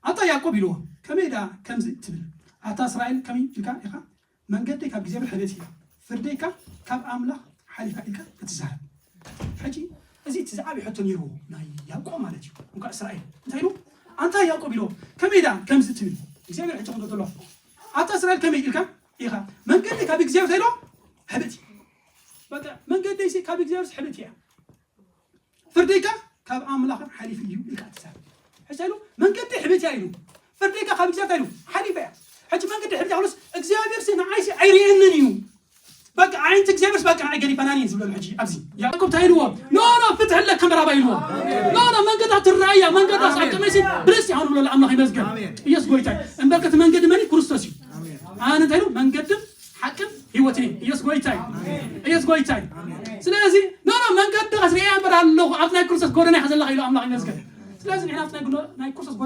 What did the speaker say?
ኣታ ያዕቆብ ኢልዎ፣ ከመይ ደኣ ከምዚ ትብል? ኣታ እስራኤል ከመይ ኢልካ ኢኻ? መንገደይ ካብ እግዚኣብሔር ሕደት እያ፣ ፍርደይካ ካብ ኣምላኽ ሓሊፋ ኢልካ እትዛረብ። ሕጂ እዚ እቲ ዝዓበየ ሕቶ ነይርዎ ናይ ያዕቆብ ማለት እዩ። እንኳ እስራኤል እንታይ ኢሉ? ኣንታ ያዕቆብ ኢልዎ፣ ከመይ ደኣ ከምዚ ትብል? እግዚኣብሔር ሕጂ ክንዶ ተሎ ኣታ እስራኤል ከመይ ኢልካ ኢኻ? መንገደይ ካብ እግዚኣብሔር እንታይ ኢልዎ? ሕደት እዩ። በቃ መንገደይሲ ካብ እግዚኣብሔር ሕደት እያ፣ ፍርደይካ ካብ ኣምላኽ ሓሊፉ እዩ ኢልካ ትዛረብ። ሕጂ ኢሉ መንገዲ ሕደት እያ ኢሉ፣ ፍርደይካ ካብ እግዚኣብሔር ኢሉ ሓሊፈ እያ። ሕጂ መንገዲ ሕደት እያ ክብሎስ እግዚኣብሔር ሲ ንዓይ ሲ ኣይርእየንን እዩ። በቃ ዓይንቲ እግዚኣብሔር በቃ ንዓይ ገዲፈናን እዩ ዝብለሉ። ሕጂ ኣብዚ ያዕቆብ እንታይ ኢልዎ? ኖ ኖ ፍትሕ ለከ ምዕራባ ኢልዎ። ኖ ኖ መንገዳ ትረኣያ መንገዳ ሳቀመሲ ብልስ ይሆን ብሎ ኣምላኽ ይመስገን። ኢየሱስ ጎይታ እዩ። እምበር ከቲ መንገዲ መን እዩ? ክርስቶስ እዩ። ኣነ እንታይ ኢሉ መንገድም ሓቅን ህይወትን እዩ። ኢየሱስ ጎይታ እዩ። ኢየሱስ ጎይታ እዩ። ስለዚ ኖ ኖ መንገዲ ከስሪያ እምበር ኣለኹ ኣብ ናይ ክርስቶስ ጎደና ኢኻ ዘለኻ ኢሉ ኣምላኽ ይመስገን። ስለዚ ንሕና ኣብቲ ናይ ጉዶ- ናይ ክርስቶስ